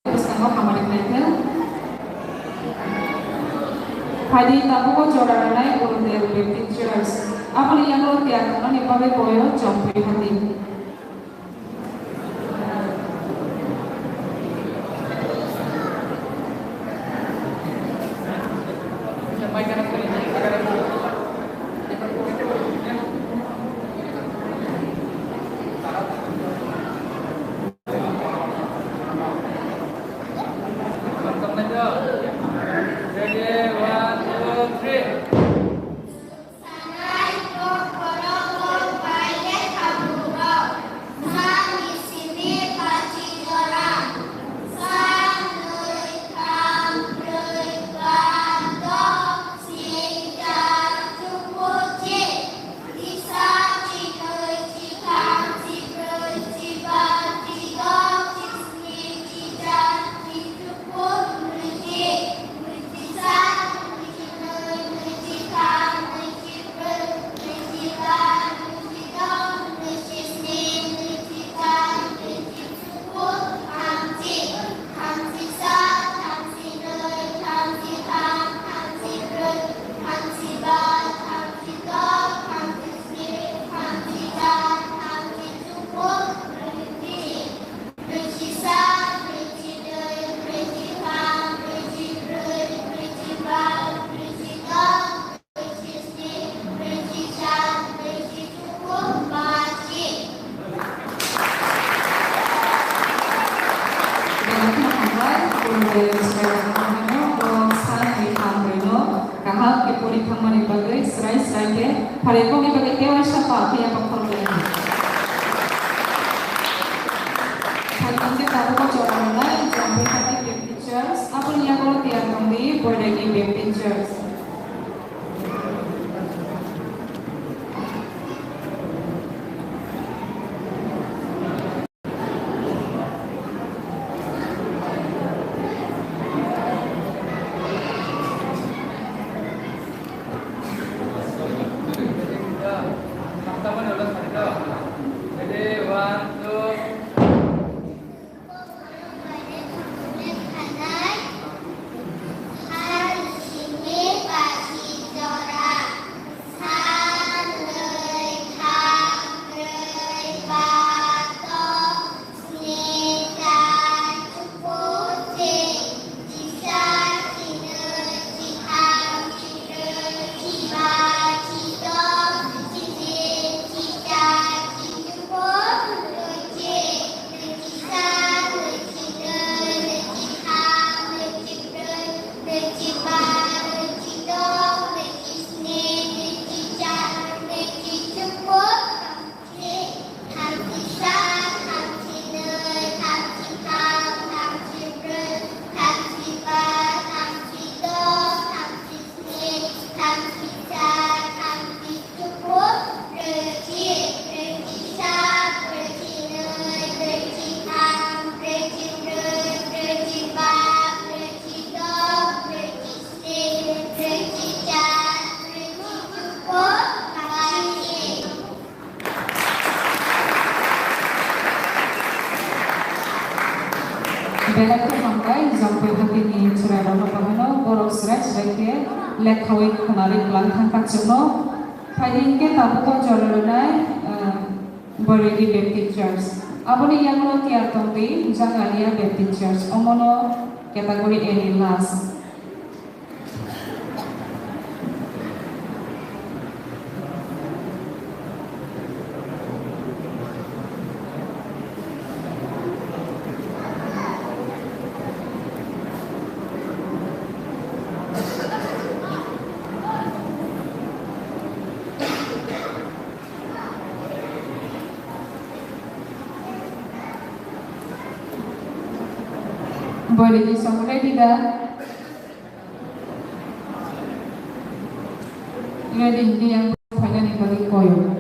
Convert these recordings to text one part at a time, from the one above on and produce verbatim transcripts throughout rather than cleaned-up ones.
Bwskango hamari khlaikha. Phaidi tabukbo jora rwnai Urundel Baptist Church. Aboni yago tiyar tongnani bagwi boyo chongpri hati. Ready, one, two, three. Kaham khe pori thangmani bagwi srai srai khe pharai kokni bagwi tei waisa pa phiya pa khoroknwi. Phaikhe tabukbo jora rwnai Jampui Hati Baptist Church, aboni yago tiyar tongdi Boidaini Baptist Church. Belai khe hambai, Jampui Hati ni chwrairokno bahai no borok chwrai chwrai khe lekhaui khwnarwi kwlang thang kha chwngno. Phaidi hinkhe tabukbo jora rwnai, ah, Boregi Baptist Church. Aboni yagulo tiyar tongdi Jangalia Baptist Church. Omono category A ni last. Boregi song ready da? Ready, hindi yang phainani bagwi koyo.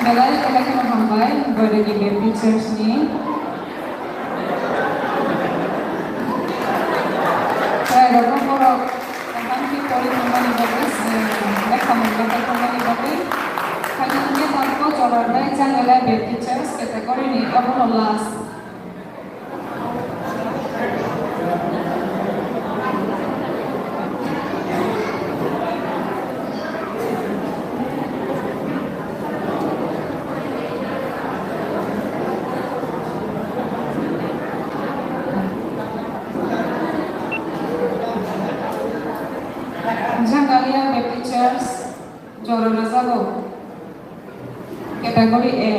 Belai belai kheno hambai, Boiregi Baptist Church ni. Chwrairokno borok kaham khe pori thangmani bagwi, eh, lekha mungsa thangmani bagwi. Haino hwnkhe tabuk Jorarbai Jangalia Baptist Church category ni abono last. Jangalia Baptist Church, jora rwjago, category A.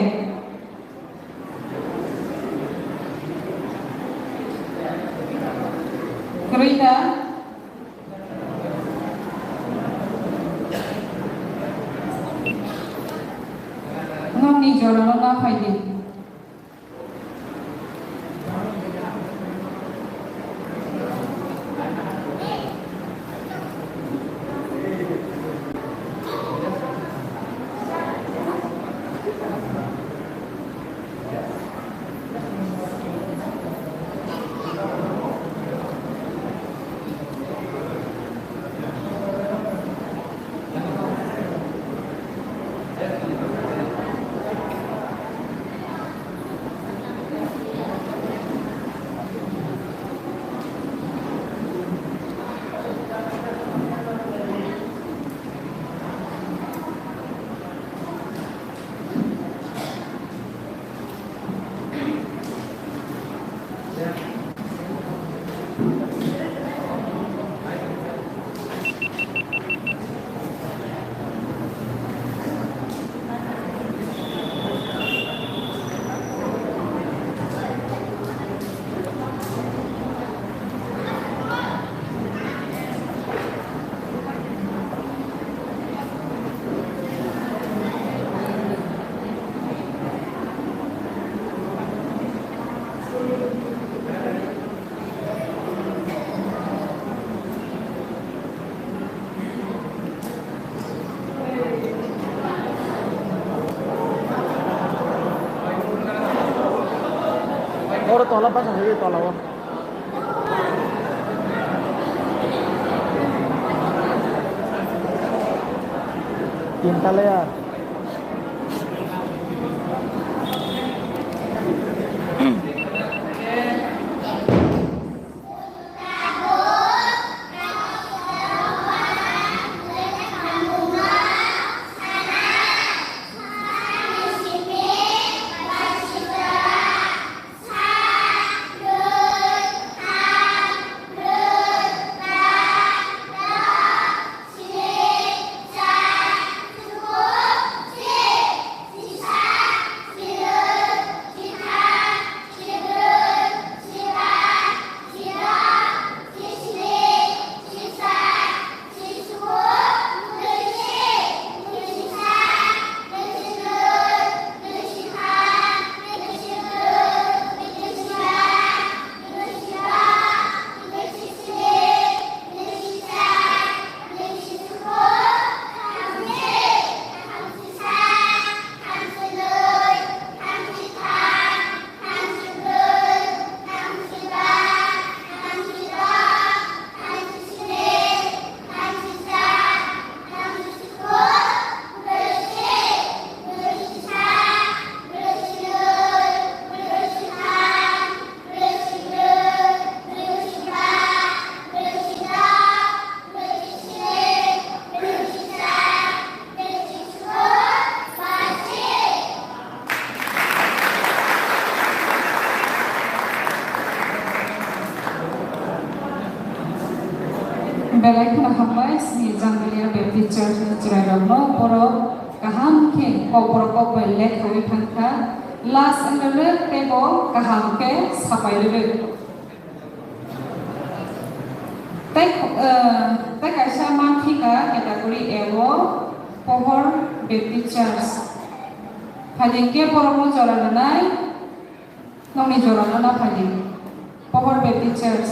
Kwrwi da? Nokni jorano ma phaidi. Oro tola basa se tola o. Tinta layer. Belai kheno hambai chini Janglia Baptist Church ni chwrairokno, borok kaham khe kokborok kok bai lekhawi thangkha, last wngkha tei bo kaham khe sapai rwrwk. Tei, eh, tei kaisa manthika category A o Pohor Baptist Church. Phaidi khe borokno jora rwnai, nokni jora rwna phaidi. Pohor Baptist Church.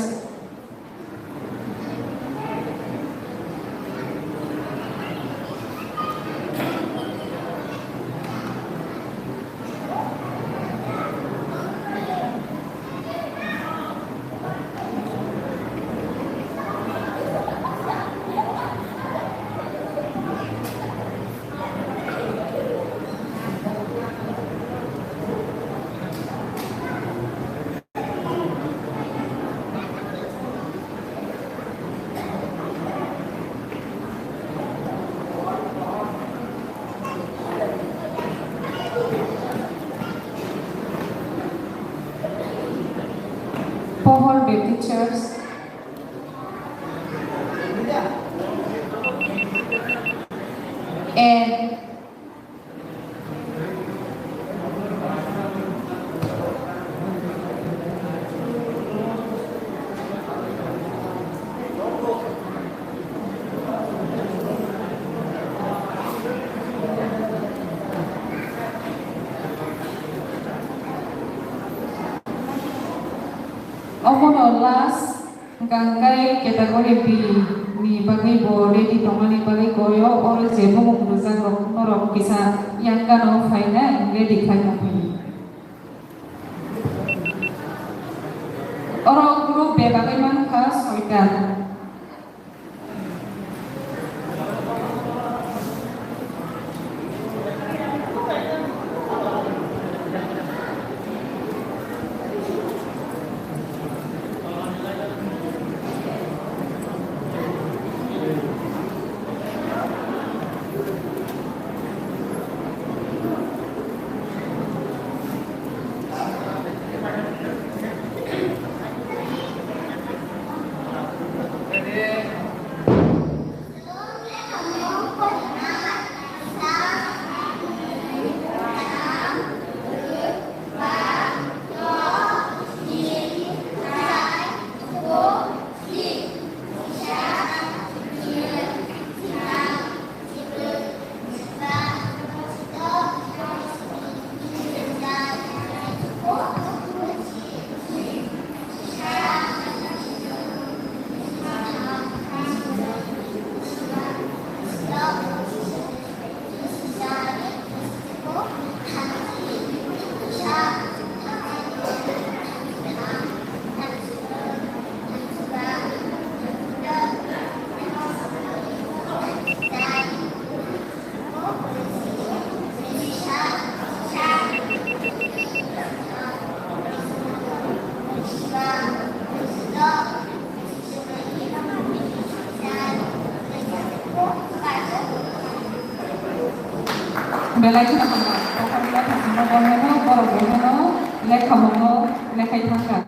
Pohor Baptist Church. A. Omono last. Hwnkhe category B ni bagwi bo ready tongnani bagwi koyo, oro je bumung rwjak rok norok kisa yang gana o phaina ready khai tongphai. Oro group B bagwi mankha soita. Belai kheno hambai. Kokrok le thangma bo heno, borok bo heno, lekha bo heno, lekhai thangkha.